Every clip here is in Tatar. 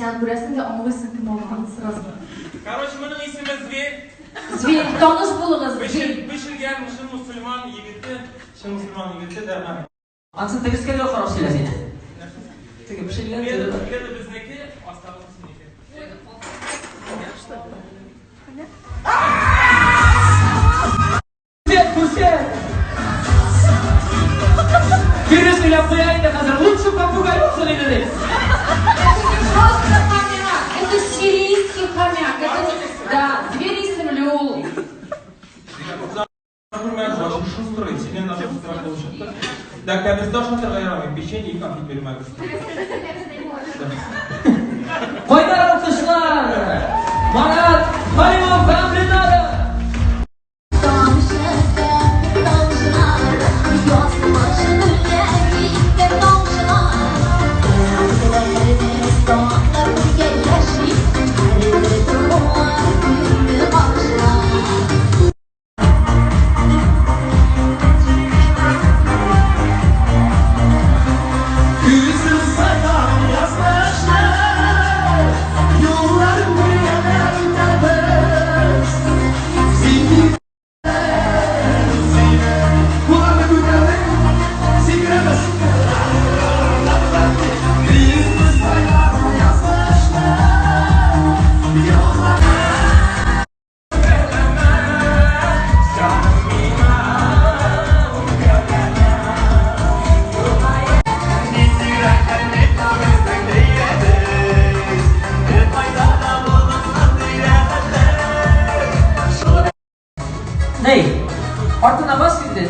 Син аны күрәсең дә аңлыйсың кем алганын сразу. Короче, моның исеме Зверь. Зверь, таныш булыгыз, Зверь. Пешелгән чын мусульман егете, чын мусульман егете дә. Ансын теге өскәлгә карап сөйлә син. Теге пешелгән. Педа безнеке, астагысы синеке. Күрсәт, күрсәт! Кире сөйләп куя инде хәзер. Лучше попугай булсын иде дип. Это не просто хомяк, это сирийский хомяк. Это не... Да, зверь исемле ул. Күрмәк, башың шустрый, синнән артык шустрак булып чыкты. Так, ә бездә ашатырга ярамый, печенье и конфет бирмәгез. Кайнар алкышлар! Марат Халимов һәм Ленара! Ней, артына бас инде.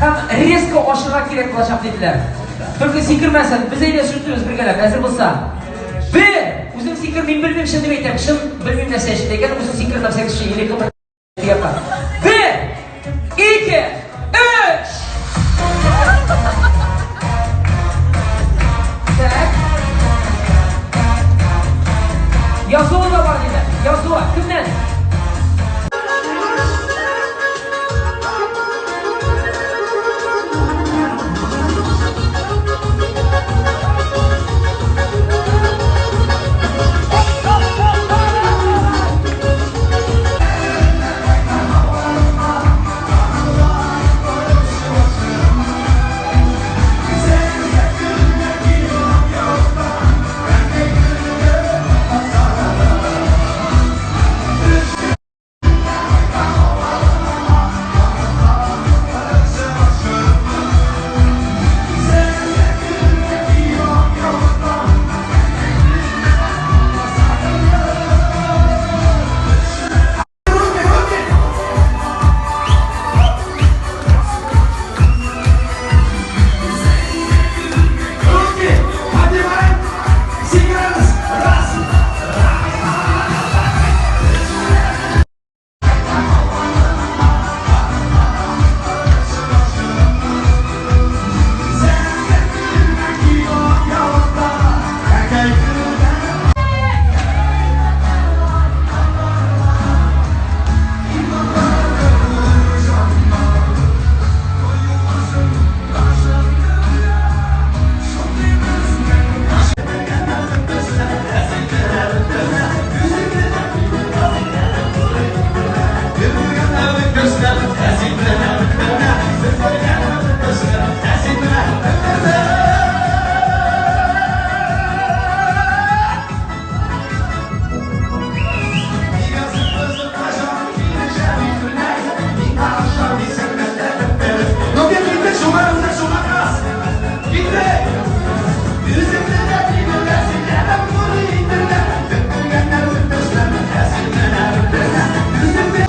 Һәм резко ашырга кирәк булачак диделәр. Только сикермәсен, без әйдә сүртебез бергәләп, әзер булса. Бер! Үзем сикермим, белмим чын дип әйтәм. Чын белмим нәрсә эчендә икән, үзем сикер на всякий случай или кымыр якка. Бер! Ике! Өч! Так. Язуы да бар диде. Язуы. Кемнән?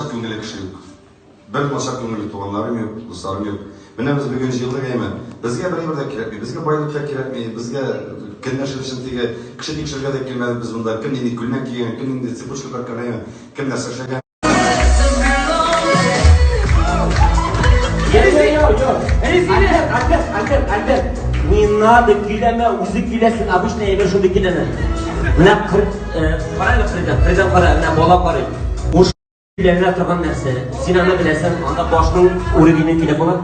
Күңелле кеше юк. Бер начар күңелле туганнарым юк, дусларым юк. Менә без бүген җыелдык әйме. Безгә бер әйбер дә кирәкми. Безгә байлык та кирәкми, безгә көнләшер өчен теге кеше тикшерергә дә килмәдек без монда. Кем нинди күлмәк кигән, кем нинди цепочка таккан, әйме, кем нәрсә эшләгән. Альберт, Альберт, Альберт, Альберт. Не надо көйләмә, үзе көйләсен, обычный әйбер шундый көйләнә. Менә кыр, кара әле кырыйдан, кырыйдан кара, менә бала карый. Уш көйләнә торган нәрсә. Син аны беләсең, анда башның уровене көйләп була.